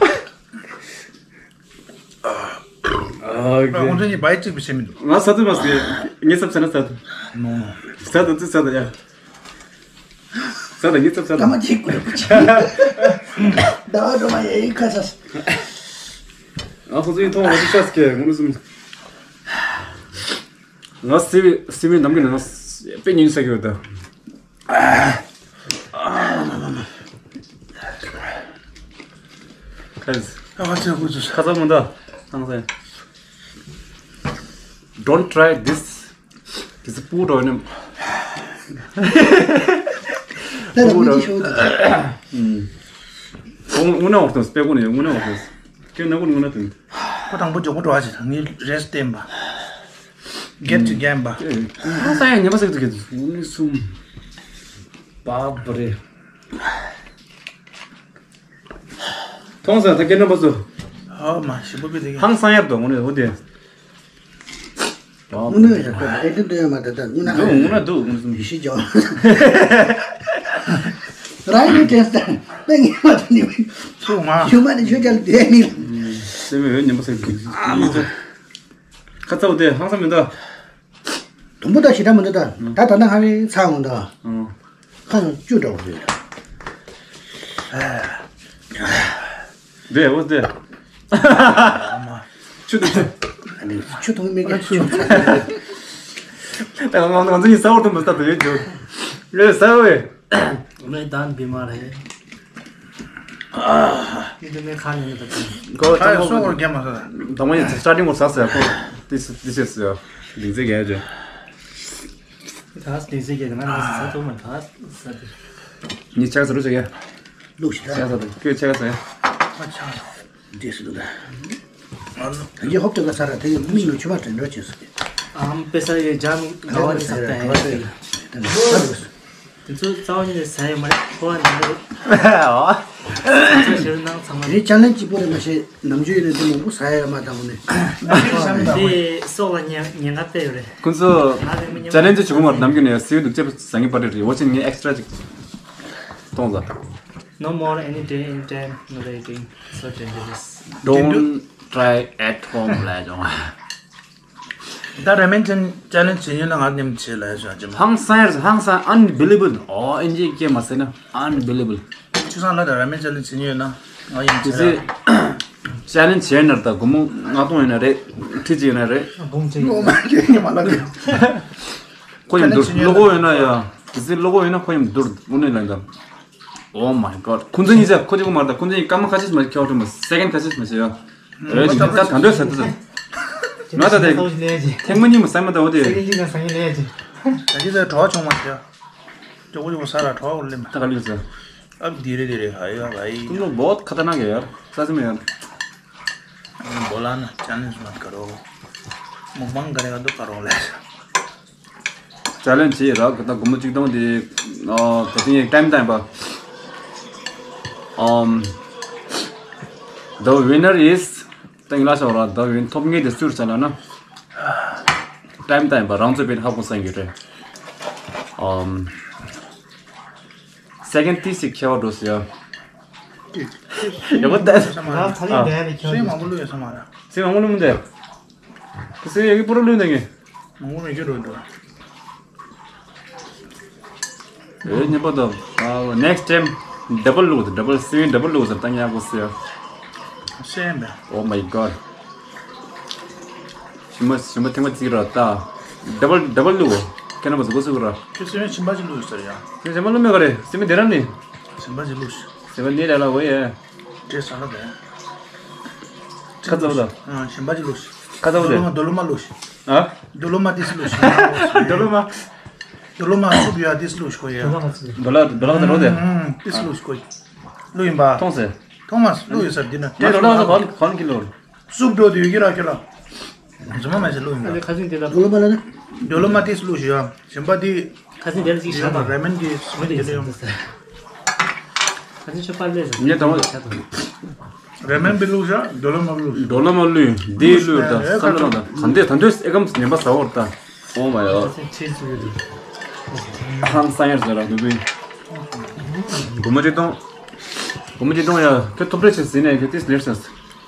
ཨ་ཁོང་ཚོ་གཉིས་བའི་གཅིག་པུ་བྱེད་མི་འདུག་ང་ས་དུ་མ་ཟེར། ངས་ཚབ་ཚ་ན་ས་དུ། ནོ། ས་དུ་ཙི་ས་དུ་ཡ། ས་དུ་ངས་ཚབ་ཚ་དུ། ད་མ་གཅིག་པུ་ཡོད་པ་ཅིག་ཟླ་བ་སྒྲོལ་མ་ཡའི་ཁ་ས། ང་ཁོང་ཚོ་ཡིན་མཐོང་བ་ཅིག་ཤ་སྐྱེ་ངོ་ནུ་སུམ། ང་སི་བི་སི་བི་ནམ་གི་ནང་དཔེ་ཉུང་ས་གི་ཡོད་ད། ཁ་ཚ་མོ་འདྲ་ཧང་སང་། Don't try this. This is poor on him. ད་ལ་མི་ཤོད་དེ། དངུལ་ན་འོག་ཏུ་སྤེལ་གོ་ནས་དངུལ་ན་འོག་ཏུ། ཁྱོད་ན་གོ་དངུལ་ན་དུ། ཁོ་དང་པོ་ཇོ་གོ་འགྲོ་བ་ཞིག་དང་ངའི་རེས་བསྟན་པ། སྒེར་གྱི་རྒན་པ། ཧང་སང་ཡང་ཉན་པ་ཟེར་གྱི་འདུག་གས་འུ་ནི་གསུམ། བ་བ་རེ། མཐོང་ས་ད་སྐད་ནོ་པ་སུ། ཨ་མ་ཞིམ་པོ་པི་དེ་ག་ཧང་སང་ཡར་དུ་འུ་ནི་འུ་དེ། དངུལ་ནུས་ཡག་པོ་ཨེ་ཏི་འདོད་ཡོད་མ་ད་ལྟ་དངུལ་ན་འདུག་དངུལ་ན་འདུག་དངུལ་སུམ་ཡེ་ཤེས་ཀྱང་རང་ཡུལ་དྲན་སྟངས་དཔེ་ངེས་མ་ཐོན་ནི་མིན། ཚུགས་མ་ཞུ་མ་ནི་ཆོས་ཅན་དེ་ནི། སེམས་ཡོད་ཉན་པ་ཟེར་གྱི། ཁ་ཚ་བོ་དེ་ཧང་སང་མི་འདུག་དུམ་བུ་དང་ཞེ་དྲག་མི་འདུག་ད། ད་ད་ལྟ་ཧ་རི་ཚ་འོང་ད། ཁ་ཚ་བཅུ་འདྲ་བོ་རེད། རེད་འོ་དེ། ཆུ་དུ་ཆུ། ཨ་ནི་ཆུ་འཐུང་མི་དགའ་ཆུ། ད་ང་ང་ཚོ་ཡིན་ས་འོར་དུ་མི་ལྟ་དུ་ཡོད་རྒྱུ། རེད་ས་འོ་ཨེ། ངས་ད་བི་མ་རེད། ཨ་ནི་དེ་ནས་ཁ་ནས་ད་དུང་། གོ་ད་ཁ་སོ་འོར་རྒྱ་མ་ས། ད་མ་ཡིན་ཚེ་སྟ་ཊིང་འོར་ས་ས་ཡ་ཁོ། This this is ལིང་ཚེ་རྒྱ་ཡ་ཅན། ད་ལིང་ཚེ་རྒྱ་ང་ནས་ས་ཐོག་མ་ད་ས་དེ། ནི་ཆག་ས་རུ་ཆག་ཡ། ལུག་ཤི་ད། ཆག་ས་དེ་ཁྱོད་ཆག་ས་ཡ། ཨ་ཆག་ས། འདི་སུ་དང་། ད་ཡི་ཧོབ་ཏེ་ག་ས་ར་དེ་མིག་ནང་ཆུ་བ་དྲན་འགྲོ་བྱེད་སུ་གི། ཨམ་པེ་ས་ཡི་ཇམ་ག་བ་ནི་ས་ཏ་ཧེ། དེ་ཚོ་རྩ་བ་ཉིད་ནས་ཟ་ཡི་མ་རེད་ཁོ་བ་ནི་རེད། ཨོ། ཚོ་ཞེ་རུ་ནང་ཚང་མ་དེ་ཅ་ལན་གཅིག་པོ་རེད་མ་ཤེས་ནམ་རྒྱུན་ཡིན་ན་དེ་མང་པོ་ཟ་ཡ་ཡོད་མ་དང་པོ་ནས། དེ་སྲོག་ལ་ཉེན་ཉེན་ཁ་དཔེ་ཡོད་རེད། ཁོང་ཚོ་ང་རེད་མི་ཉན་ཅ་ལན་གཅིག་བྱུང་མ་རེད་ནམ་རྒྱུན་ནས་སེའུ་སྡུག་ཅེས་ཟ་ངེས་པ་རེད་རེད། འོ་ཅི་ངས་ཨེག་སི་ཊྲ་ཅིག་གཏོང་ཟ། No more any day, any time, not eating. So dangerous. Don't try at home ལ་ཡོང་། ད་ར་མེན་ཅན་ཅ་ལན་བྱེད་ཡོད་ན་ང་མཉམ་བྱེད་ལ་ཡོད་ཅེ་མ། ཧང་སང་ཧང་སང་unbelievable. ཨོ་ཨིན་ཇི་སྐད་མ་ཟེར་ན་unbelievable. ཆུ་སང་ལ་ད་ར་མེན་ཅ་ལན་བྱེད་ཡོད་ན་ང་ཡིན་དེ་བྱེད་ལ། ཅ་ལན་བྱས་ན་ད་སྒོར་མོ་ལྔ་སྟོང་ཡོད་ན་རེད། ཁྲི་གཅིག་ཡོད་ན་རེད། འོ་མ་ཁྱོད་ཉི་མ་ལ་གི། ཁོ་ཡིན་བསྡུར་བློ་ཁོག་ཡོད་ན་ཡ། དེ་ཚོའི་བློ་ཁོག་ཡོད་ན་ཁོ་ཡིན་བསྡུར་དངོས་གནས་ལ་ད། Oh my god. ཁོང་ཚོ་གཉིས་ཆ་ཁོ་གཅིག་པོ་མ་རེད་ད། ཁོང་ཚོ་གཉིས་སྐར་མ་ཁ་ཤས་མ་ཁྱོད་ཁྲོ་མ་སེ་ཀན་ཁ་ཤས་མ་བྱས་ཡ། ཨེ་ད་ད་ད་འདོད་ས་ད་ད། ང་ད་ད་ཐེངས་མ་གཉིས་མ་ཟ་མ་ད་འོ་དེ། ད་ཅི་ད་གྲོགས་བྱུང་མ་ཁྱོད། ཅོག་པོ་ཅོག་པོ་ས་ར་གྲོགས་ལེ་མ། ད་ག་ལེ་ཟ། अब धीरे धीरे खाएगा भाई। तुम लोग बहुत खतरनाक है यार, सच में यार। बोला ना, चैलेंज मत करो। मुकबांग करेगा तो करो ले। ཅ་ལན་བྱེད་ར་གི་ད་སྒོར་མོ་གཅིག་སྟོང་དེ། ཨ་ད་ཐེངས་ཀྱི་ཊའིམ་བཏང་པ། ཨམ། The winner is. ཏེང་ལ་ཤོག་ར་ད་ཝིན་ཐོབ་ངེས་དེ་སུར་ཆ་ལ་ན། ཊའིམ་བཏང་པ་རང་ཚོད་པའི་ཧ་གོ་སང་གི་རེད། ཨམ། སེ་ཀན་ཊི་སི་ཁྱེར་བ་འགྲོ་ཟེར་ཡ། ཡག་པོ་ལྟ། ང་ཚ་ལེ་ཨ། བསྡད་ནས་ཁྱེར། སེ་མང་པོ་བླུགས་ཡོད་ས་མ་རེད། སེ་མང་པོ་བླུགས་མི་འདུག་སེ་ཡག་པོ་རུ་བླུགས་འདུག་ངས། མང་པོ་མི་ཁྱེར་འགྲོ་འདུག་ཨེ་ཉན་པ་དང་། ཨ་ནེགསི་ཊའིམ་ཌབ་བལ་བླུགས་ཟེར། ཌབ་བལ་སེ་ཝིན་ཌབ་བལ་བླུགས་ཟེར་ད་ཉག་གོ་ཟེར། སེམས་པ། Oh my god. ཞིམ་པ་ཞིམ་པ་ཐེངས་མ་གཅིག་ར་ད། ཌབ་བལ་ཌབ་བལ་བླུགས། ཁྱེད་རྣམ་པ་ཚོ་གོ་ཚུགས་ར། ཁྱོད་སེམས་པ་ཞིམ་པ་ཅིག་བླུགས་ཟེར་ཡ། ཁྱོད་ཞིམ་པ་བླུགས་མེད་ག་རེ། སེམས་པ་དེ་ར་ནི། ཞིམ་པ་ཅིག་བླུགས། སེམས་པ་ནི་ར་ལ་འོ་ཡ། དེ་ཟ་ལ་བས། ཁ་ཚ་བ་དང་། ཨ། གཞན་པ་ཅིག་བླུགས་ཤིག་ཁ་ཚ་བ་དེ། རྡོ་ལོ་མ། རྡོ་ལོ་མ་བླུགས་ཤིག་ཨ། རྡོ་ལོ་མ་ཏིས་བླུགས་ཤིག་རྡོ་ལོ་མ། རྡོ་ལོ་མ་སུབ་ཡོད་ཏིས་བླུགས་ཤིག་གོ་ཡ། རྡོ་ལོ་མ་ཏིས་བླུགས་ཤིག་གོ། ཏིས་བླུགས་ཤིག་གོ། བླུགས་ཡིན་པ། མཐོང་སེ། མཐོང་མ་བླུགས་ཡོད་ས་འདི་ན། ང་རྡོ་ལོ་མ་གོན་གོན་གི་ལོར། སུབ་འགྲོ་དུས་ཡོད་ཀྱི་ར་ཁྱོད་ལ། རྫུན་མ་མ་བྱེད་བླུགས་ཡིན་པ། ཁ་ཚིག་འདི་ལ། རྡོ་ལོ་མ་ལ་ནི། རྡོ་ལོ་མ་ཏིས་བླུགས་ཤིག་ཡ། གཞན་པ་འདི། ཁ་སང་དེ་ལ་ཅིག་བཞག་དང་། ར་མེན་གྱི་སུ་མི་དེ་ཡོང་། ཁ་སང་ཆོས་པ་ལས་སོང་། ངས་དང་། ར་མེན་པི་བླུགས་ཤག་རྡོ་ལོ་མ་བླུགས། རྡོ་ལོ་མ་བླུགས། འདི་བླུགས་ད་བསམ་བློ་བཏང་། ད་འདི་ད་འདོད་ཨེ་ཀམ་ཉན་པ་ཟ་འོར་ད། ཨོ་མ་ཡོ། ཁ་སང་ཁྲིད་སུ་ཡོད་དུ། ཧང་སང་ཡར་ཟེར་ར་འདུག་གི། སྒོར་མོ་གཅིག་སྟོང་། སྒོར་མོ་གཅིག་སྟོང་ཡ། ཁྱོད་ཐོབ་གྲས་ཆེ་ཟིན་ནས་ཁྱོད་ཏིས་ལེར་ཟེར།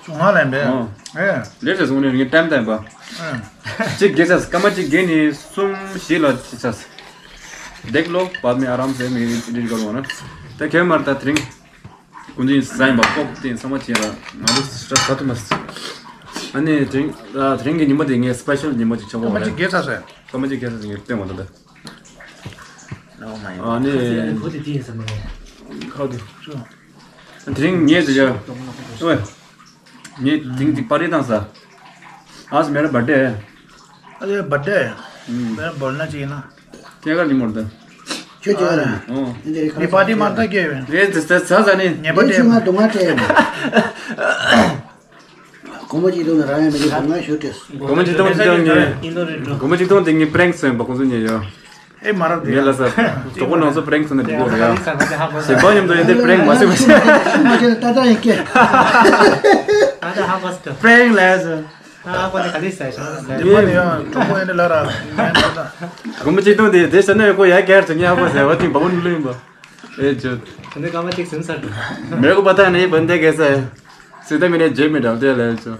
བྱུང་ང་ལན་པས། ཨོ། ཨེ། ལེར་ཟེར་སོང་ནས་ངས་ཏེམ་ཏེམ་པ། ཨེ། གཅིག་བརྒྱད་ཚར། སྐར་མ་གཅིག་བརྒྱད་ནས་གསུམ་བཞི་ལ་ཅི་ཚར། देख लो बाद में आराम से मैं रीड करूँगा ना। ད་ཁྱོད་མར་ད་དེ་རིང་ཀུན་གྱིས་ཟ་ཡིན་པ་ཀོག་དེ་ཚང་མ་བྱས་ལ་ང་ཚོ་སི་ཊ་ས་ཐུ་མ་སི། ཨ་ནི་དེ་རིང་ད་དེ་རིང་གི་ཉིན་མོ་དེ་ངའི་སི་པེ་ཤལ་ཉིན་མོ་ཅིག་ཆགས་ཀྱི་རེད། སྐར་མ་གཅིག་བརྒྱད་ཚར་ཟེར། སྐར་མ་གཅིག་བརྒྱད་ཚར་ཟེར་ངས་སྟོན་བ་ད་ད། ཨ་ནི། ཁ་དུ། དེ་རིང་ངས་ཟེར་ཡ། ཨོ། ངས་དེང་གཅིག་པར་རིས་བཏང་ས། आज मेरा बर्थडे है। अरे बर्थडे है। हम्म। मेरा बोलना चाहिए ना। क्या कर दी मर्द? ཁྱོད་ཀྱི་ཨ་ལ། ཨོ། འདི་རེད་ཁ། ངས་པར་ཏི་མ་བཏང་གི་ཡོད། རེད་དེ་ས་ས་ས་ནི། ངས་པར་ཏི་ངས་ཆུང་མ་སྡུག་བསྔལ་སྤྲད་ཡོད་མ། སྒོར་མོ་གཅིག་སྟོང་ནས་རང་ཡང་མི་འདུག་སྡུག་བསྔལ་ཞུ་སྤྲད། སྒོར་མོ་གཅིག་སྟོང་དེ་ཀྱང་ངས། སྒོར་མོ་གཅིག་སྟོང་དེ་ངས་པྲེང་སོན་པ་ཁོང་ཚོ་ཉེ་ཡོད། ཨེ་མ་རབས་དེ་ངས་ལ་ས། གྲོགས་པོ་ནང་ཚོ་པྲེང་སོན་ན་འགྲིག་གོ་རེད་ཡ། ཞེན་པ་མཉམ་དུ་ཡིན་དེ་པྲེང་མ་སོན་པ་ཞིག་མ་ཁྱེད་ལ་ཏག་ཏག་ཡིན་སྐད། ད་ད་ཧ་གོ་སོང་། པྲེང་ལས་སོ། ཨ་ཁོ་ནི་ག་ལེ་ཟེར་ཤག་ཟེར། དེ་མ་ནི་ཡང་གྲོགས་པོ་ཡིན་ལ་ར། སྒོར་མོ་གཅིག་སྟོང་དེ་དེ་ཟེར་ན་ཡང་ཁོ་ཡ་གེར་དུ་ཉལ་བ་ཟེར་བ་དེ་འབའ་བོ་ནི་ལོས་ཡིན་པ། ཨེ་ཇོ། དེ་ནས་སྐར་མ་གཅིག་ཟིན་ཚར་འདུག་མེ་གོ་པ་ཐ་ནི་བན་དེ་གེ་ས། སི་ཏ་མི་ནས་ཇེ་མི་འདྲ་དེ་ལས་ཇོ།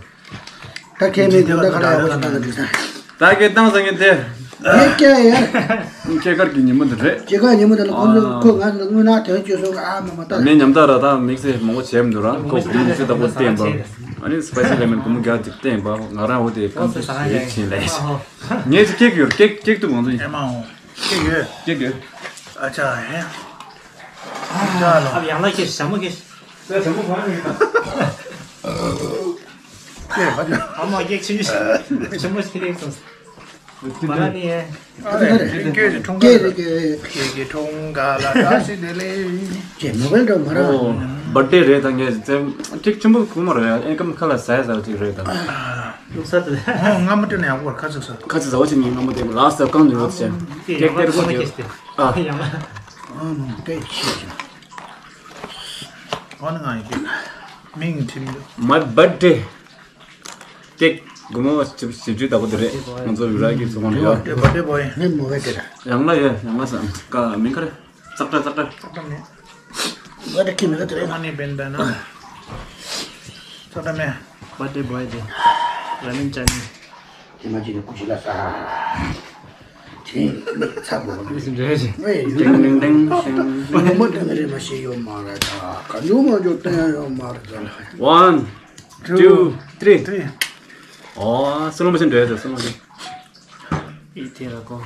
ད་ཁྱེད་མི་འདུག་ད་ཁ་ལ་ཡག་པོ་ཞིག་བཏང་ན་འགྲིག་ས། ད་ཁྱེད་བཏང་ས་ངས་དེ། ངས་སྐྱ་ཡར། ཁྱེད་ཀར་གྱི་ཉིན་མོ་འདི་རེད། ཁྱེད་ཀར་ཉིན་མོ་འདི་ལ་ཁོང་ཚོ་ཨ། ཁོ་ང་ཚོ་ལ་དངོས་གནས་དོན་བཅོས་སོང་ཨ་མ་མ་ད། མི་ཉམ་ཐག་ར་ད་དམིགས་བསལ་མང་པོ་བྱས་མི་འདུག་ར་ཁོ་གོ་མོ་དམིགས་བསལ་ལྟ་བུ་བསྟན་པ། ཨ་ནི་སི་པའི་སི་ལེ་མོན་གོ་མོ་རྒྱག་ཅིག་བསྟན་པ་ང་རང་འོ་དེ་ཁམས་ཚོ་ཞེ་ཆེན་ལས། ངས་ཅིག་སྐྱེག་ཡོད་སྐྱེག་སྐྱེག་ཏུ་མང་ཚོ་ཡིན། ཨེ་མ་འོང་། སྐྱེག་ཡོད། སྐྱེག་ཡོད། ཨ་ཅག་ཧེ། ཨ་ཅག་ལ། ཨ་ཡང་ལ་ཁྱེར་ཞྭ་མོ་ཁྱེར། ས་ཞྭ་མོ་གང་ཡོད་ད། ཨ་མ་སྐྱེག་ཆེན་པོ་ཆེན་པོ་ཞིག་ལེགས་སོང་། ཨ་རེ། ཁྱེད་ཀྱི་འཁྲུངས་སྐར་རེད། ཁྱེད་ཀྱི་འཁྲུངས་སྐར་ལ་བཀྲ་ཤིས་བདེ་ལེགས། ཅེས་མོ་བལ་འགྲོ་མ་ར། ཨོ། བར་ཌེ་རེད་ད་ངས་ཙེ། ཅིག་ཆུན་པོ་ཁུག་མ་རེད་ཨེ་ཀམ་ཁ་ལ་ཟ་ཡ་ཟ་ཅིག་རེད་ད། ལུག་ས་དེ། ཨོ་སྔ་མོ་སྤྲད་ན་ཡག་པོ་རེད་ཁ་ཚིག་ས། ཁ་ཚིག་ཟ་བ་ཅིག་ངས་སྔ་མོ་དེ་ལ་ས་བཀང་ནས་ཡོད་ཅེ། ཀེག་དེར་ཁོ་ཅེ། ཨ། ཨོ་ནོ་ཀེག་ཤེས་ཅེ། ཨོ་ནི་ང་ཡི་ཀེག་མིང་ཁྲིམས་འདུག My birthday། ཀེག་སྒོར་མོ་བཞི་བཅུ་བདག་པོ་དེ་རེད། ང་ཚོ་རི་ར་གི་ཚོ་ཁོང་ཡོད། དེ་བ་དེ་བ་ཡིན། ནི་མོ་བས་དེ་ར། ཡང་ལ་ཡོད་ཡང་ལ་སམ་ཀ་མིང་ཁ་རེ། ཙག་སྒྲ་ཙག་སྒྲ། ཙག་སྒྲ་མེད། བ་དེ་ཁྱི་མི་ག་དེ་རེད། ཨ་ནི་བན་དེ་ན། ཙག་སྒྲ་མེད། བ་དེ་བ་དེ། ར་མིན་ཅན་ནི། དེ་མ་ཅི་ནི་ཀུ་ཅི་ལ་ས། དེ་ཚ་པོ། མི་སུ་འདྲ་ཞིག་ཝེ་ཡུ། ཏིང་ཏིང་ཏིང་ཏིང་། མོ་མོ་དེ་ནི་རེ་མ་ཤེས་ཡོད་མ་རེད་ད། ག་ཉུ་མ་ཇོ་བསྟན་ཡོད་མ་རེད་ད། One, two, three. ཨོ། སུ་ལོ་མོ་ཤན་འདྲ་ཡོད་ད་སུ་ལོ་མོ་ཤན། ཨི་ཐེ་ར་ཀོ།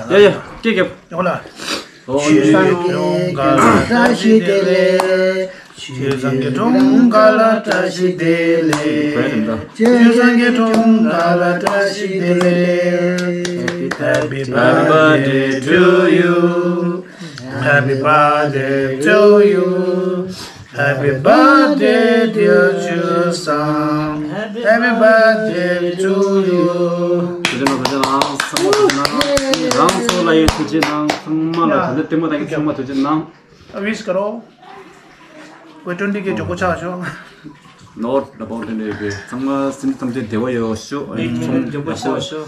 ཡ་ཡ་ཀེ་ཀེ། ཡོང་ལ། ཆོས་སངས་རྒྱས་ཀྱི་བཀྲ་ཤིས་བདེ་ལེགས། ཆོས་སངས་རྒྱས་འཁྲུངས་སྐར་ལ་བཀྲ་ཤིས་བདེ་ལེགས། ཆོས་སངས་རྒྱས་འཁྲུངས་སྐར་ལ་བཀྲ་ཤིས་བདེ་ལེགས། Happy birthday to you. Happy birthday to you. Happy birthday, dear Chuseok. Happy birthday to you. ཐུགས་རྗེ་གནང་། ཐུགས་རྗེ་གནང་། ཚང་མ་ཐུགས་རྗེ་གནང་། རང་ཚོ་ལ་ཡང་ཐུགས་རྗེ་གནང་། ཚང་མ་ལ་ད་ལྟ་ལྟད་མོ་ལྟ་མཁན་ཚང་མ་ཐུགས་རྗེ་གནང་། ཨ་ཝིཤ་ཀ་རོ། ཝེ་ཊོན་ཊི་ཀེ་མགྱོགས་པོ་ཆགས་ཤོག Not about twenty K. ཚང་མ་སེམས་ཐམས་ཅད་བདེ་བ་ཡོད་ཤོག་ཨ་ནི་ཚོང་མགྱོགས་པོ་ཆགས་ཤོག་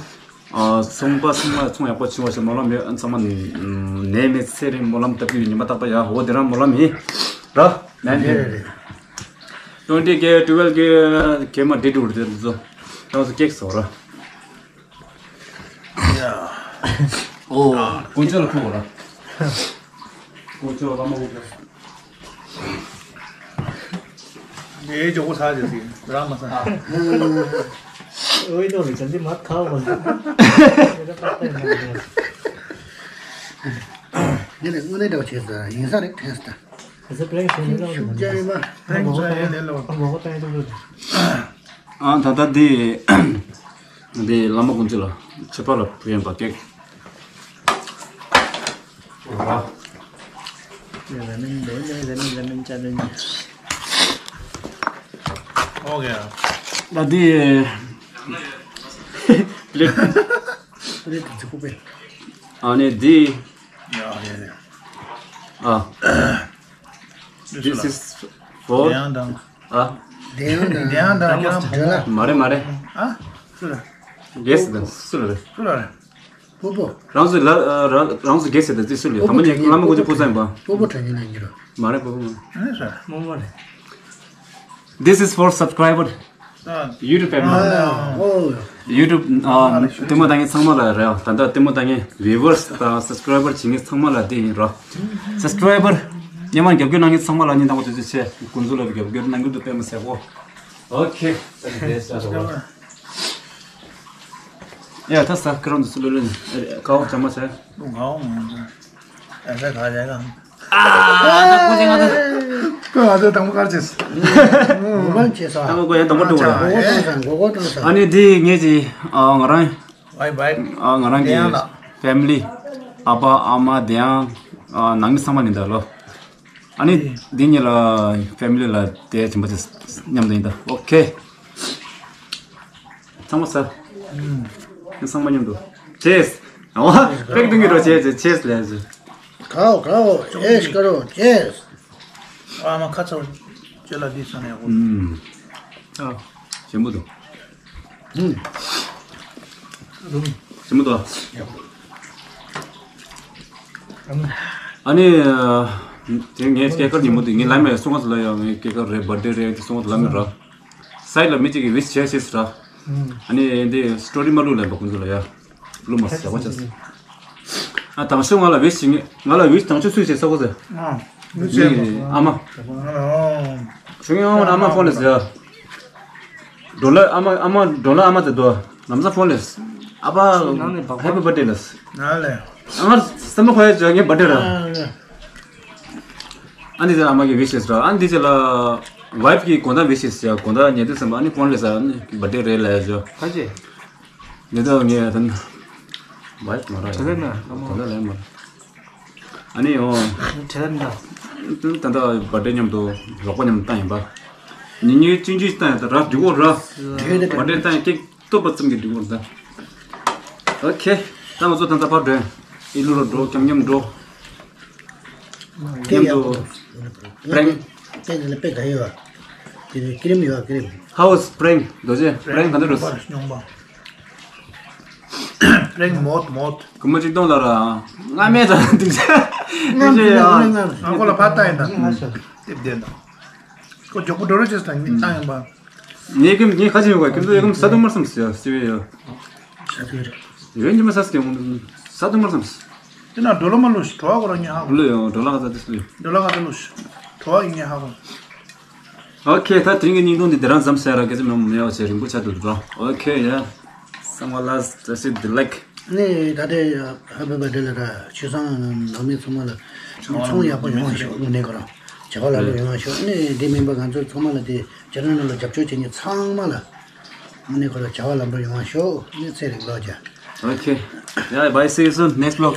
ཨ། ཚོང་པ་ཚང་མ་ཚོང་ཡག་པོ་བྱུང་བ་ཞིག་སྨོན་ལམ་ཡོད། ཚང་མ་ནད་མེད་ཚེ་རིང་སྨོན་ལམ་བཏབ་ཀྱི་ཡོད། ཉི་མ་རྟག་པར་ཡ་འོ་དེ་རང་སྨོན་ལམ་ཡིན་ར། ནན་ཧེ། Twenty K, twelve K གེ་མ་འདི་འགྲོ་རེད་དེ་ཚོ། ད་ཚོ་ཀེག་བཟོ་ར། ཡ། ཨོ། དཀོན་མཆོག་ལ་ཕུལ་བ་ར། དཀོན་མཆོག་ལ་མ་ཕུལ་བ། ངའི་མགྱོགས་པོ་ཚར་ཅིག་ཟིན་རང་མ་ཚར། འོས་ཐོག་ལ་བྱ་འདི་མ་ཐག་པ་ལ། འདི་ནི་དངོས་གནས་འདྲ་བ་བྱས་ཟེར་ཡིན་ས་རེད་དྲན་སོང་། ཤུགས་རྐྱེན་ཡིན་པ། ཨ། ད་ལྟ་འདི་འདི་བླ་མ་ཀུན་བཟང་ལ་ཆད་པ་ལ་ཕུལ་ཡིན་པ་ཀེག་ད་འདི་ཨ་ནི་འདི་ཨ། This is for ཨ། དེ་ཡང་དང་དེ་ཡང་དང་ཀྱང་འདྲ་ལ། མ་རེད་མ་རེད། ཨ། སུ་ལ། རྒྱལ་སྲས་དང་སུ་ལ་རེད། སུ་ལ་རེད། པོ་པོ། རང་ཚོ་ལ་རང་རང་ཚོ་རྒྱལ་སྲས་དང་དེ་སུ་ལ་ཡོད། དང་པོ་ཉིད་བླ་མ་ཀུན་བཟང་པོ་ཚང་ཡིན་པ། པོ་པོ་དྲན་ཉན་ལ་འགྱུར། མ་རེད། པོ་པོ་མ་རེད། མོ་མ་རེད། This is for subscriber. YouTube family. YouTube ཨ། ལྟད་མོ་ལྟ་མཁན་ཚང་མ་ལ་རེད། ད་ལྟ་ལྟད་མོ་ལྟ་མཁན་viewers དང་subscriber བྱེད་མཁན་ཚང་མ་ལ་དེ་ཡིན་རོ། Subscriber སྔོན་མ་རྒྱབ་སྐྱོར་གནང་མཁན་ཚང་མ་ལ་སྙིང་ཐག་པ་ཐུགས་རྗེ་ཆེ། ཀུན་རྫོབ་ལ་རྒྱབ་སྐྱོར་གནང་རྒྱུ་དེ་དཔེ་མི་སྲིད་པོ། Okay. ཡ་ད་ས་ཁ་རང་དུ་སུ་ལོ་ལོ་ནི་ཀའོ་ཅང་མ་ཟེར། ང་ཨ་ས་ག་ལས་ཀ་ཨ་ད་ཀོ་ཅེ་ང་ད། ཀོ་ང་ཚོ་དང་པོ་གར་ཅེས། ངོ་མ་ཅེས་ས། ད་ཀོ་ཡ་དང་པོ་འགྲོ་ར། ངོ་ཚ་ངོ་ཚ། ཨ་ནི་འདི་ངེད་ཀྱི་ཨ་ང་རང་ཨ་ང་རང་གི་family ཨ་ཕ་ཨ་མ་དེ་ཡང་ཨ་ནང་མི་ཚང་མ་ནི་འདྲ་ལོ། ཨ་ནི་འདི་གཉིས་ལ་family ལ་དེ་བྱིན་པ་དེ་མཉམ་དུ་ཡིན་ད། Okay. ཚང་མ་ས། ཚང་མ་མཉམ་དུ། Cheers. ཨོ། པེག་དུང་གི་རོ་cheers cheers ལས་ཟེར། ཁའོ་ཁའོ། Cheers ཁ་རོ། Cheers. ཨ་མ་ཁ་ཚ་བོ་ཅོ་ལ་འདི་སོང་ནས་ཨོ། ཨ། ཞིམ་པོ་འདུག་ཞིམ་པོ་འདུག་ཨ་ནི་དེ་ངའི་སྐྱེས་སྐར་ཉིན་མོ་དེ་ངའི་ལམ་ཡང་སོང་བ་ལ་ཡང་ངའི་སྐྱེས་སྐར་རེད། Birthday རེད། དེ་སོང་བ་ལ་མི་ར། སའི་ལ་མི་གཅིག་གིས་wish བྱས་ཤེས་ར། ཨ་ནི་འདི་story མ་བླུགས་ལབ་པ་ཁོང་ཚོ་ལ་ཡ། བླུགས་མ་ཟེར་བ་ཅས། ཨ་དང་ཤོས་ང་ལ་wish བྱེད་ངེས། ང་ལ་wish དང་ཤོས་སུས་བྱས་ས་གོ་ཟེར། ཨ་མི་ཨ་མ། ཤོད་ངེས་ཨ་མ་ཨ་མ་ཕོན་ལས་ཟེར། ཌོ་ལར་ཨ་མ་ཨ་མ་ཌོ་ལར་ཨ་མ་ཟེར་དོ། ལམ་སང་ཕོན་ལས། ཨ་ཕ་happy birthday ལས། ང་ལས། ཨ་ང་སེམས་པ་ཁོ་ཡ་ཅོ་ངའི་birthday ར། ཨ་འདི་ཚེ་ཨ་མ་གི་wish ར། ཨ་འདི་ཚེ་ལ་wife གི་དགོང་དག་wish ཡ། དགོང་དག་ཉལ་དུས་ཙམ་པ་ཨ་ནི་ཕོན་ལས་ཨ་ནི་birthday རེད་ལ་ཡ་ཅོ། ཁ་ཅེ། ཉལ་དུས་ངས་ད་wife མ་ར་ཡ། དྲི་ལན་ན་དགོང་དག་ལན་མ་ར། ཨ་ནི་ཨོ། དྲི་ལན་ན། ད་ལྟ་birthday མཉམ་དུ་རོགས་པ་མཉམ་དུ་བཏང་ཡིན་པ། ཉིན་ཉིན་ཅིང་ཅིང་བཏང་ཡིན་ད་ར་འགྲིག་གོ་ར། birthday བཏང་ཡིན་ཀྱི། སྟོབས་པ་ཙམ་གྱིས་འགྲིག་གོ་ར་ད། Okay. ད་ང་ཚོ་ད་ལྟ་ཕར་འགྲོ་ཡིན། ཨི་ལུ་རུ་འགྲོ། ཀྱང་མཉམ་འགྲོ། མཉམ་དུ། prank. prank ལ་དཔེ་ག་ཡོད། དེ་ནས་ཀི་རིམ་ཡོད། ཀི་རིམ། How is prank? རྡོ་རྗེ་prank ག་འདྲ་རེད། སྙོང་པ། prank མོད་མོད། སྐུ་མ་གཅིག་སྟོང་ལ་ར། སྔ་མེད་ད་འདུག་ཅེས། འདུག་ཅེས་ཡ། ང་ཁོ་ལ་ཕར་ལྟ་ཡིན་ད། དེབ་བདེན་ད། ཁོ་མགྱོགས་པོ་འགྲོ་རོགས་བྱེད་ད་ངས་བཏང་ཡིན་པ། ངའི་ཀི་ངའི་ཁ་ཆེ་ཡོད་ག་ཁྱོད་ཚོ་ཡ་ཀམ་ས་དུ་མར་སམ་སི་ཡ་སི་བེ་ཡ། ས་དུ་རེད། ཡོད་ཉི་མ་ས་སི་ཡ་ས་དུ་མར་སམ་སི། དེ་ན་ཌོ་ལར་མ་ལུས་ཤི་གྲོ་བ་ཁོ་ར་ཉེ་ཧ་གོ། ལུས་ཡོད་ཌོ་ལར་ག་ཚ་དེ་སུ་ཡོད། ཌོ་ལར་ག་ཚ་ལུས་ཤི་གྲོ་བ་ཡིན་ཉེ་ཧ་གོ། Okay. ད་དེ་རིང་གི་བརྙན་ཐུང་འདི་དེ་རང་མཚམས་བཞག་ར། སྐད་ཆ་མང་པོ་མེད་པ་བྱས་རིང་པོ་ཆགས་འདུག་ར། Okay. Yeah. Someone last that's it the like. ནི་ད་ལྟའི་happy birthday ལ་ར་ཆོས་སང་ནང་མི་ཚང་མ་ལ་ཚོང་ཡག་པོ་ཡོང་བ་ཤོག་དངོས་གནས་ཁོ་རང་བྱ་བ་ལམ་འགྲོ་ཡོང་བ་ཤོག་ནི་དེ་མིན་པ་ང་ཚོ་ཚང་མ་ལ་དེ་channel ནང་ལ་རྒྱབ་སྐྱོར་བྱེད་མཁན་ཚང་མ་ལ་དངོས་གནས་ཁོ་རང་བྱ་བ་ལམ་འགྲོ་ཡོང་བ་ཤོག་ནི་ཚེ་རིང་ལོ་བརྒྱ། Okay. Yeah, bye, see you soon next vlog.